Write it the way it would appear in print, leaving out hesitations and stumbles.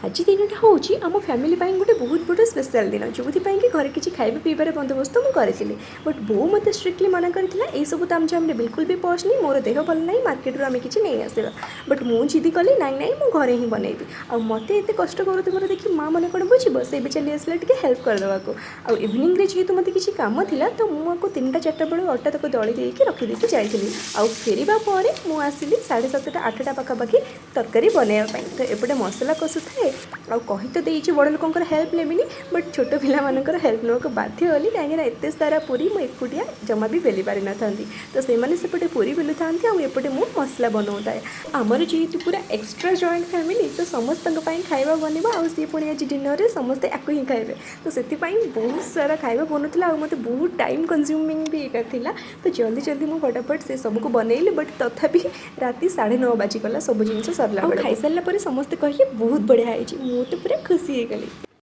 ଆଜି ଦିନଟା ହେଉଛି ଆମ ଫ୍ୟାମିଲି ପାଇଁ ଗୋଟେ ବହୁତ ବଡ଼ ସ୍ପେଶାଲ୍ ଦିନ, ଯେଉଁଥିପାଇଁ କି ଘରେ କିଛି ଖାଇବା ପିଇବାର ବନ୍ଦୋବସ୍ତ ମୁଁ କରିଥିଲି। ବଟ୍ ବୋଉ ମୋତେ ଷ୍ଟ୍ରିକ୍ଟଲି ମନା କରିଥିଲା, ଏଇସବୁ ତାମଝାମରେ ବିଲକୁଲ ବି ପଶନି, ମୋର ଦେହ ଭଲ ନାହିଁ, ମାର୍କେଟରୁ ଆମେ କିଛି ନେଇ ଆସିବା। ବଟ୍ ମୁଁ ଜିଦି କଲି, ନାଇଁ ନାଇଁ, ମୁଁ ଘରେ ହିଁ ବନେଇବି। ଆଉ ମୋତେ ଏତେ କଷ୍ଟ କରୁଥିବାର ଦେଖି ମା ମନେ କ'ଣ ବୁଝିବ? ସେ ବି ଚାଲି ଆସିଲା ଟିକେ ହେଲ୍ପ କରିଦେବାକୁ। ଆଉ ଇଭିନିଂରେ ଯେହେତୁ ମୋତେ କିଛି କାମ ଥିଲା, ତ ମୁଁ ଆକୁ 3ଟା 4ଟା ବେଳୁ ଅଟା ତାକୁ ଦଳି ଦେଇକି ରଖିଦେଇକି ଯାଇଥିଲି। ଆଉ ଫେରିବା ପରେ ମୁଁ ଆସିଲି 7:30, 8ଟା ପାଖାପାଖି ତରକାରୀ ବନେଇବା ପାଇଁ। ତ ଏପଟେ ମସଲା କଷୁଥାଏ। ଆଉ କହି ତ ଦେଇଛି ବଡ଼ ଲୋକଙ୍କର ହେଲ୍ପ ନେବିନି, ବଟ୍ ଛୋଟ ପିଲାମାନଙ୍କର ହେଲ୍ପ ନେବାକୁ ବାଧ୍ୟ ହେଲି, କାହିଁକିନା ଏତେ ସାରା ପୁରୀ ମୁଁ ଏକୁଟିଆ ଜମା ବି ବେଲି ପାରିନଥାନ୍ତି। ତ ସେମାନେ ସେପଟେ ପୁରୀ ବେଲୁଥାନ୍ତି ଆଉ ଏପଟେ ମୁଁ ମସଲା ବନଉଥାଏ। ଆମର ଯେହେତୁ ପୁରା ଏକ୍ସଟ୍ରା ଜଏଣ୍ଟ ଫ୍ୟାମିଲି, ତ ସମସ୍ତଙ୍କ ପାଇଁ ଖାଇବା ବନିବ ଆଉ ସିଏ ପୁଣି ଆଜି ଡିନରରେ ସମସ୍ତେ ଆକୁ ହିଁ ଖାଇବେ। ତ ସେଥିପାଇଁ ବହୁତ ସାରା ଖାଇବା ବନୁଥିଲା ଆଉ ମୋତେ ବହୁତ ଟାଇମ୍ କନଜ୍ୟୁମିଂ ବି ଏଇଟା ଥିଲା। ତ ଜଲ୍ଦି ଜଲ୍ଦି ମୁଁ ଫଟାଫଟ ସେ ସବୁକୁ ବନେଇଲି, ବଟ୍ ତଥାପି ରାତି 9:30 ବାଜିଗଲା ସବୁ ଜିନିଷ ସରିଲା। ଆଉ ଖାଇସାରିଲା ପରେ ସମସ୍ତେ କହିଲେ, ବହୁତ ବଢ଼ିଆ ହେଇଛି। ମୁଁ ତ ପୁରା ଖୁସି ହେଇଗଲି।